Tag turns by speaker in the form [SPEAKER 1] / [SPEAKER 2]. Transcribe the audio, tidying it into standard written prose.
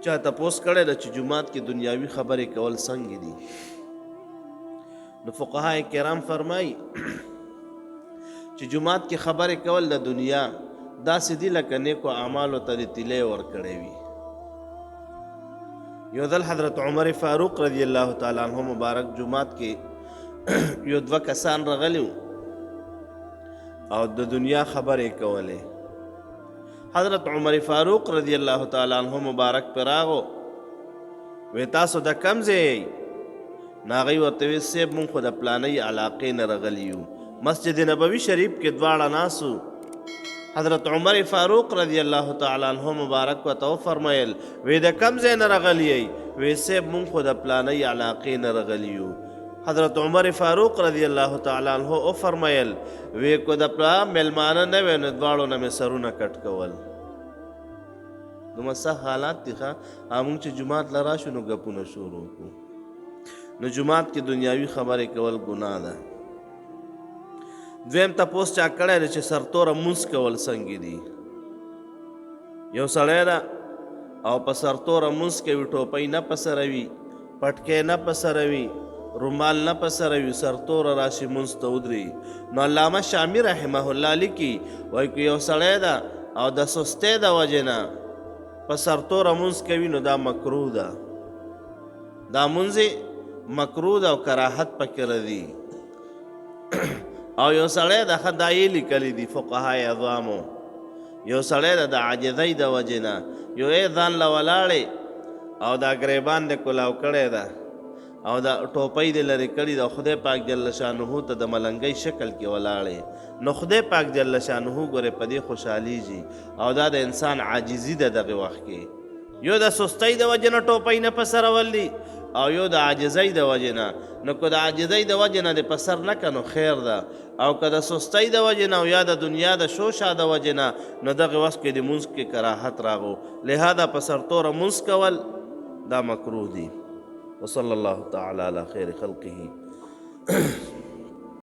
[SPEAKER 1] چا تپوس کړی ده چې جومات کې دنیاوي خبرې کول څنګه دي؟ نو فقهای کرام فرمایي چې جومات کې خبرې کول د دنیا داسې دي لکه نیکو اعمالو ته دې تیلی ورکړی وي. یو ځل حضرت عمر فاروق رضی الله تعالی عنہ مبارک جومات کې یو دوه کسان راغلي او د دنیا خبرې کولې. حضرت عمر فاروق رضی الله تعالی عنہ مبارک پر راغو، وی تاسو د کم ځای یئ؟ نو هغوی ورته وی صیب مونږ خو د پلانۍ علاقې نه راغلي یو. مسجد نبوي شریف کې دواړه ناست وو. حضرت عمر فاروق رضی الله تعالی عنہ مبارک ورته وفرمایل، وی د کم ځای نه راغلي یئ؟ وی صیب مونږ خو د پلانۍ علاقې نه راغلي یو. حضرت عمر فاروق رضی الله تعالی عنہ وفرمایل، وی کو د پلا میلمانه نه وی نو دواړو نه مې سرونه کټ کول. دومره سخت حالات دي. ښه، مونږ چې جومات له راشو نو ګپونه شروع کړو. نو جومات کې دنیاوي خبرې کول ګناه ده. دویم تپوس چا کړی دی چې سرتوره مونځ کول څنګه دي؟ یو سړی ده او په سرتوره مونځ کوي، ټوپۍ نه په سره وي، پټکی نه په سره وي، رومال نه په سره وي، سرتوره راشي مونځ ته ودري. نو علامه شامی رحمه الله لیکي، وایي که یو سړی ده او د سستۍ د وجې نه په سرتوره مونځ کوي نو دا مکروه ده، دا مونځ مکروه ده او کراهت پکې راځي. او یو سړی ده، ښه دا یې لیکلي دي فقهای عظامو، یو سړی ده د عاجزۍ د وجې نه یو یې ځان له ولاړې او دا ګریبان دې کلاو کړی ده او دا ټوپۍ دې لرې کړي ده، خدای پاک جل شانه ته د ملنګۍ شکل کې ولاړې، نو خدای پاک جل شانه ګورې په دې خوشحالېږي. او دا د انسان عاجزي ده دغه وخت کې. یو د سستۍ د وجې نه ټوپۍ نه په سرول دي او یو د عاجزۍ د وجې نه. نو که د عاجزۍ د وجې نه دې په سر نه که نو خیر ده، او که د سستۍ د وجې نه او یا د دنیا د شوشا د وجې نه نو دغه وخت کې د مونځ کې کراهت راغو. لهذا په سرتوره مونځ کول دا مکروه دي. وصلی الله تعالی علی خیر خلقه.